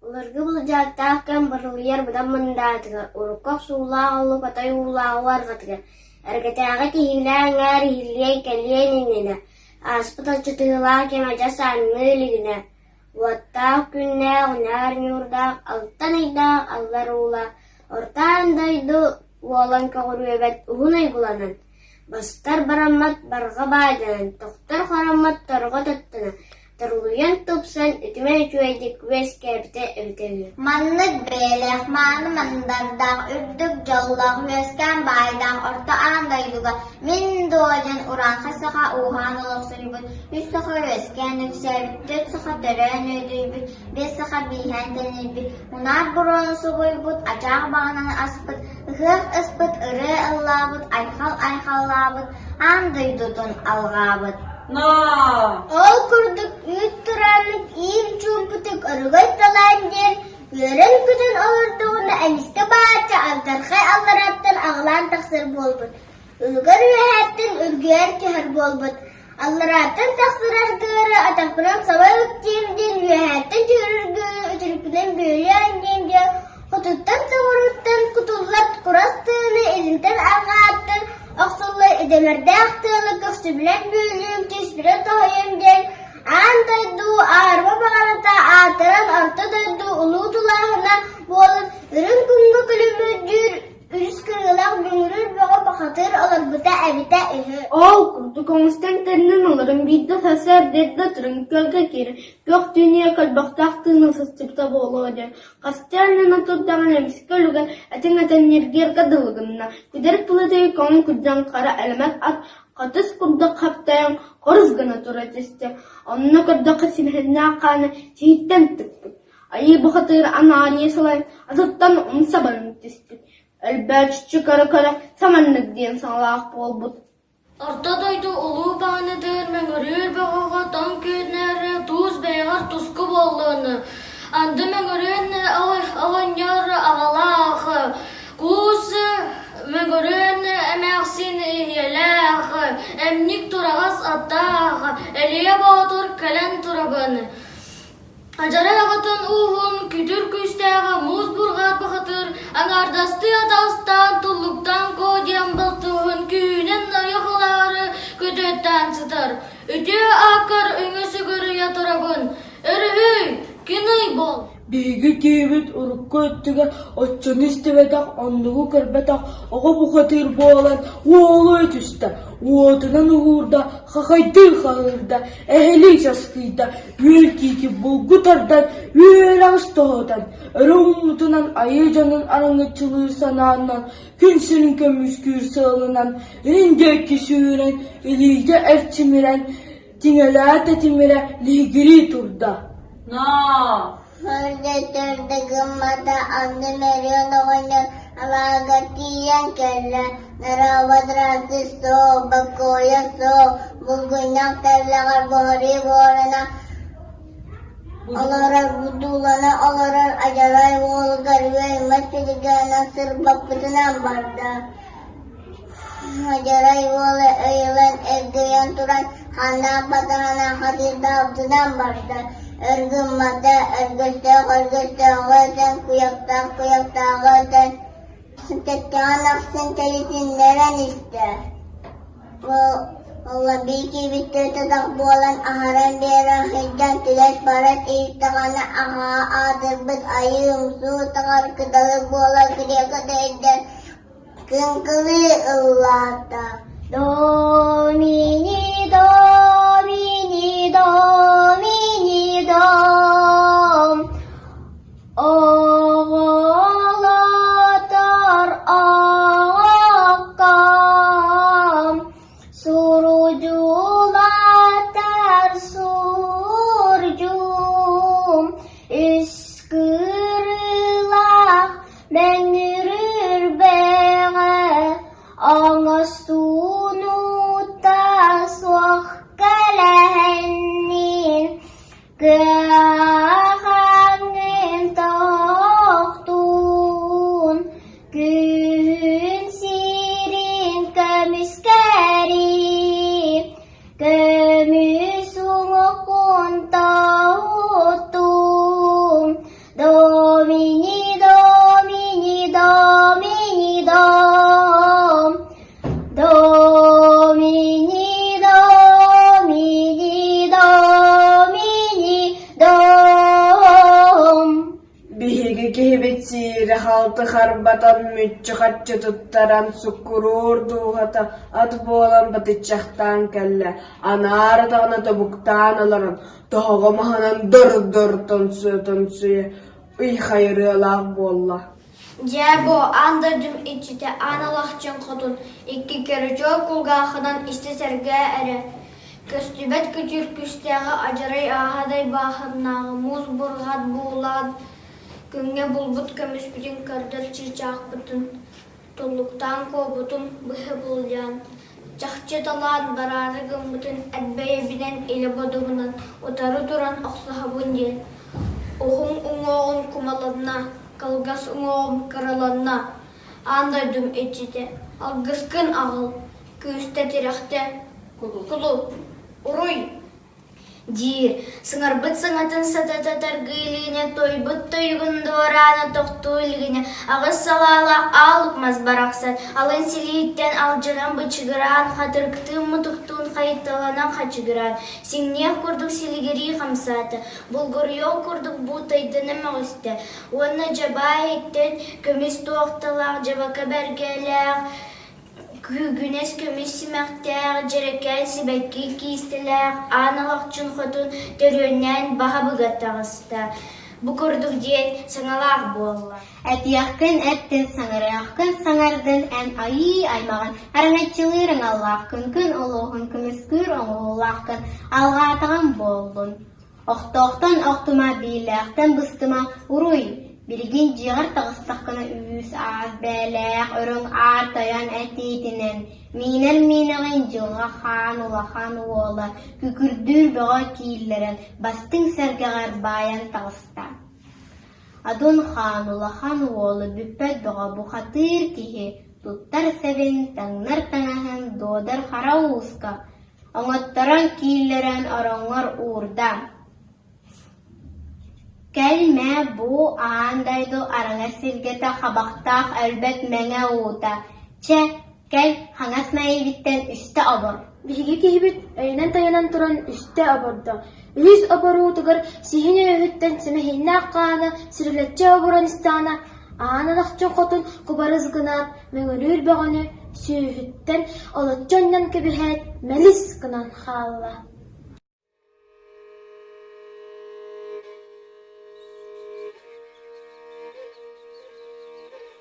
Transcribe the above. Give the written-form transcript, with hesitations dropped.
Былыргы былдьаһыктаах кэм барылыйар быдан мындаатыгар, урукку охсуулаах олук отой уулааҕы арҕатыгар, эргэтээҕи тиһиилээх эҥээр иһиллиэн кэлиэн иннинэ, ааспыт алдьатыылаах кэм адьас ааҥныы илигинэ, уоттаах күннээх, унаар ньуурдаах, алтан ыйдаах аллар уулаах, орто аан дойду уолан көҕүрүөбэт уһун уйгуланан, бастар бараммат барҕа баайданан, тохтор хороммот торҕо тоттонон, Торулуйан тупсан, үтүмэн үчүгэйдик үөскээбитэ эбитэ үһү. Маннык бэйэлээх мааны мандардаах, үрдүк дьоллоох, үөскээн баайдаах орто аан дойдуга мин дуо диэн урааҥхай саха ууһаан олохсуйбут, үс саха үөскээн үксээбит, түөрт саха төрөөн үөдүйбүт, биэс саха бииһээн тэнийбит, унаар буруону субуйбут, ачаах баҕананы аспыт, ыһыах ыспыт, ырыа ыллаабыт, айхал айхаллаабыт, аан дойдутун алҕаабыт. Ол курдук үүт турааннык иим чуумпутук өрөгөй талаан диэн үөрэн-көтөн олордоҕуна эмискэ баачча алдьархай аллараттан аҕылаан тахсар буолбут, үлүгэр үөһээттэн үргүөр түһэр буолбут, алларааттан тахсар аргыары атахпынан саба үктиэм диэн үөһээттэн түһэр үргүөрү үтүрүкпүнэн бүөлүөн диэн диэн хотуттан соҕурууттан кутуллар курас тыаны илинтэн арҕааттан охсуллар идэмэрдээх тыалы көхсүбүнэн бүөлүүм, түспүнэн тоһуйуом диэн аан дойду аарыма баҕаната аатыран орто дойду улуу тулааһына буолан үрүҥ күҥҥэ күлүмүрдүүр үс кырыылаах мөҥүрүүр бөҕө бухатыыр олорбута эбитэ үһү. Ол курдук оҥостон тэринэн олорон биирдэ сарсыарда эрдэ туран күөлгэ киирэн күөх түүнүйэ көлбөхтөөх тыына сыстыбыта буолуо диэн Хастаан гына турдаҕына эмискэ үлүгэр этиҥ этэн ньиргиэргэ дылы гынна, күдэр кылытыы көҥүл күрдьэн хара элэмэс ат хатыс курдук хаптайан хорус гына тура түстэ, онно көрдөххө симэһиннээх хаана сиһиттэн тыкпыт, айыы бухатыыр анаарыйа салайан атыттан умса баран түспүт, өлбөөччү көрө-көрө саманнык диэн саҥалаах буолбут. Орто дойду улуу баҕанытыгар мөҥүрүүр бөҕөҕө тоҥ күөннэри туус бэйэҕэр туску буоллун, анды мөҥүрүөн оҕонньор аҕалаах, куус мөҥүрүөн эмээхсин ийэлээх, эмньик тураҕас аттаах, Элиэ Боотур кэлэн турабын. Адьарай аҕатын ууһун күтүр күүстээҕэ муус бурҕаат бахатыыр аҥаардастыы атаҕастаан туллуктаан коо диэн балтыһын күүһүнэн ойох ылаары көтүөттээн сытар. Үтүө ааккар өҥө сүгүрүйэ турабын. Өрүһүй, күн ый бол. Биһиги киһибит урукку өттүгэр оччону истибэтэх, оннугу көрбөтөх оҕо бухатыыр буолан уолуйа түстэ, уотунан уһуурда, хахайдыы хаһыырда, эһэлии часкыйда, Үөл тиити булгу тардан, үөрэҕис тоһутан, өрө ууммутунан айыы дьонун араҥаччылыыр санаанан, күн сирин көмүскүүр сыалынан, илин диэки сүүрэн, илиитэ эрчимирэн, тиҥэлээтэ тэтимирэ лиһигирии турда. Ноо! Төрдө гыммата анды Мөрүөн оҕонньор алаага тиийэн кэллэ. Нараабадраты суох, бокуойа суох, булгунньах тэллэҕэр буһарыы буорана олорор, будуулана олорор адьарай уолугар үөймэт силигээнэн сырбаппытынан барда. Адьарай уола өйүлэн эргийэн туран ханнаах батаһынан хатыырдаабытынан барда. Өр гыммата, өргөстөөх өргөстөөҕү этэн, куйахтаах куйахтааҕы этэн, Сыттыккаҕын ахсын кэлитиннэрэн истэ. Ол биир тутах буолан аһаран биэрэн сылдьан түлэс-барас иһиттэҕинэ аһаа аатырбыт айыы умсуу таҕар кыталык буола кириэкэтэ илдьэн кыҥкылыы ыллаата. Домини, домини, домини, дом. Оҕолотор оҕокком, сурдьулатар сурдьум, үс кырыылаах мэҥирир бэҕэ оҥостуунута суох кэлэһиннин Кыахаҥҥын тохтуун, күн сирин көмүскэри, көмүс уҥуоххун тоһуттуум. Халты харбатан, мүччү-хаччы туттаран, суккуруур дууһата ат буолан батыччахтаан кэллэ, анаар атаҕына тобуктаан олорон, тоһоҕо маһынан дор-дор тоҥсуйа-тоҥсуйа ый хайырыалаах буолла. Дьэ бу аан дойдум иччитэ Аан Алахчын хотун икки кэрэ-чуо кулгаахынан истэ сэргээ эрэ, көстүбэт күтүр күүстээҕи адьарай ааһадай бааһыннааҕы муус бурҕат буулаан күҥҥэ булбут көмүспүтүн көрдөр чыычаахпытын туллуктаан куобутун быһа буллаан, чахчы талаан бараары гыммытын эт бэйэбинэн илэ бодобунан утары туран охсуһабын диэн, уһун уҥуоҕум кумаланна, кылгас уҥуоҕум кыраланна, аан дойдум иччитэ, алгыскын аҕал, күүстэ тирэхтэ, кулу, уруй! диир, сыҥарбыт саҥатын сатата таргыы илигинэ, туойбут тойугун дуораана тохтуу илигинэ, аҕыс салаалаах аал мас барахсан, алын силиһиттэн алдьанан бычыгыраан, хатырыктыын мутуктуун хайыталанан хачыгыраан, сиҥниэх курдук силигирии хамсаата, булгуруйуох курдук буутайдана мөҕүстэ уонна дьабаа иһиттэн көмүс туохталаах дьабака бэргэлээх Күүгүнэс көмүс симэхтээх, дьэрэкээн сибэкки киистэлээх Аан Алахчын хотун төрүөннээн баһа быга таҕыста. Бу курдук диэн саҥалаах буолла. Этиэххин эттин, саҥарыаххын саҥардын, эн айыы аймаҕын, араҥаччылыыр аҥаллааххын, күн олуһун көмүскүүр оҥоһуулааххын, алҕаатаҕым буоллун. Охтоохтон охтума, биилээхтэн быстыма, уруй! Билигин дьиэҕэр таҕыстаххына үүс-аас бээлээх өрүҥ аар тойон этиитинэн, миинэр миинэҕин дьылҕа хаан улахан уола күкүрдүүр бөҕө кииллэрэн бастыҥ сэргэҕэр баайан таҕыста. Адун хаан улахан уола бүппэт бөҕө бухатыыр киһи туттар сэбин, таҥнар таҥаһын Дуодар Хара Ууска Оҥотторон кииллэрэн ороҥҥор уурда: «Кэл мэ, бу аан дойду араҥас сиргэтэ хабахтаах өлбөт мэҥэ уута, чэ, кэл, хаҥас мэйиибиттэн үстэ обор» Биһиги киһибит өйүнэн тайанан туран үстэ обордо. Үһүс оборуутугар сиһин өйөһүттэн сэмэһиннээх хаана сирилэччи оборон истэҕинэ, аан Алахчын хотун кубарыс гынаат, мөҥүрүүр бөҕөнү сүүһүттэн олоччу анньан кэбиһээт, мэлис гынан хаалла.